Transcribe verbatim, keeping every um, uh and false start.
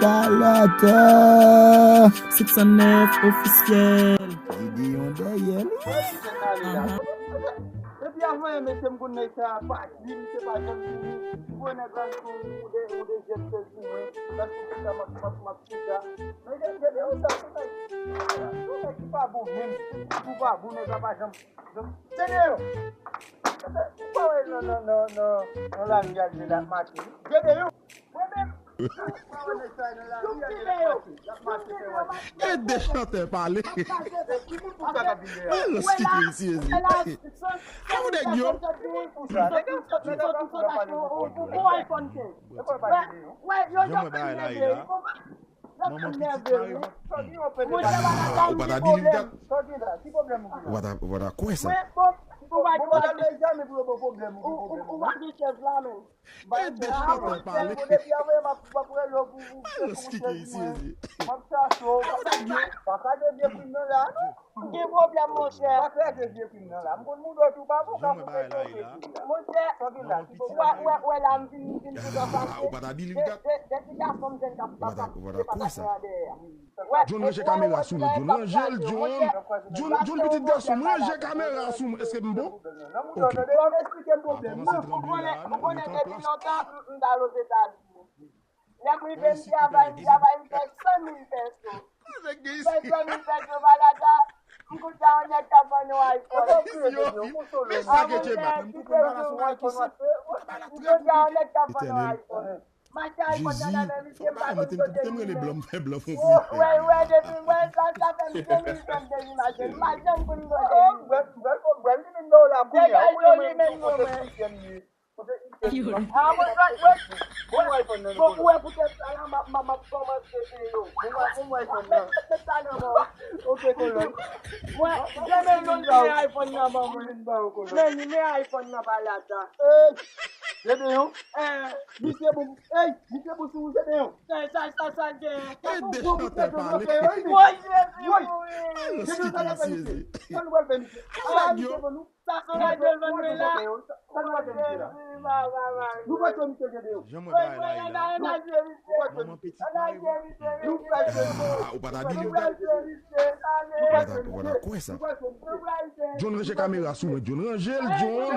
Palata. Six cent neuf ofisyèl. Gideon dèyè l. Depi avan yè mesye m konn nèg sa a pati, misye pa janm vini. M wè nèg la sou ou de ou dezyèm sèz pou mwen. Paske se sa m ap m ap m ap chita. Men gen gen de ou sa se nèg se nèg ki pa bon menm. Ou pa bon nèg la pa janm. Gedeon! Ou pa wè nan nan nan nan nan lari a l ye la mache. Gedeon! Mwen menm. Ou pa wè nèg sa nan lari a l ye la mache. L ap mache fè wè. E de chantè pale. Ki moun pou sa k ap vin dèyè? Alòs ki te isi ezi. Kòm nèg yo. Ou pa wè Gedeon? Jan mwen bagay la ye la. Manman pitit mare mwen. Ou pa ta believe that. Ou pa ta, ou pa ta kwè sa. E de chantè pale. Alòs ki te isi ezi. Gen pwoblèm, monchè. Jan mwen bagay la ye la. Monchè, ou wè, ou wè, ou wè la, m vin, m vin tout anfase. Ou pa ta believe that. De, de, de ti gason m jwenn k ap, k ap, k ap, k ap pase an dèyè. John, ranje kamera sou mwen, John. Ranje l, John. John, John, pitit gason m, ranje kamera sou mwen. Èske m bon? Ok. Ou konnen, ou konnen depi lontan, m, m t al Ozetazini. Lè m rive, m travay, m travay, m fè san mil pèso. M fè san mil pèso, Palata, m koute yon nèg k ap vann yon iPhone. Yo, men sa ke Djeba, m konprann pa la sou iPhone. M koute yon nèg k ap vann yon iPhone. Mache iPhone nan men misye, m pa konn kote li ye. Wè, wè, depi m wè sa, sa fè m de mil san de imajine. M pa janm konn kote li ye. Degaj yo li menm mwen wè. A mwen jwenn mwen. Bon, ou wè poutèt sa la, m ap, m ap, m ap kòmanse peye yo. Bon, mwen, bon, mwen jwenn mwen. Mèt, mèt, mèt sa nan men w. Ok, kolòn. Mwen, janm yon ti men iPhone nan ban mwen. Men, ni men iPhone nan Palata. Ey, Gedeon. Misye bon, ey, misye bon sou ou, Gedeon. Sa, sa, sa, sa, gen. E de chantè pale. Woy, Jezi, woy. Alòs ki te isi ezi. Sa nou pral fè, misye? Sa se yon radyo l vann mwen la. Sa nou pral fè, misye la? Nou pral fè misye Gedeon. Jan mwen bagay la ye la. Manman pitit mare mwen. Nou pral fè misye. Ou pa ta believe that. Ou pa ta, ou pa ta kwè sa. John, ranje kamera sou mwen, John. Ranje l, John.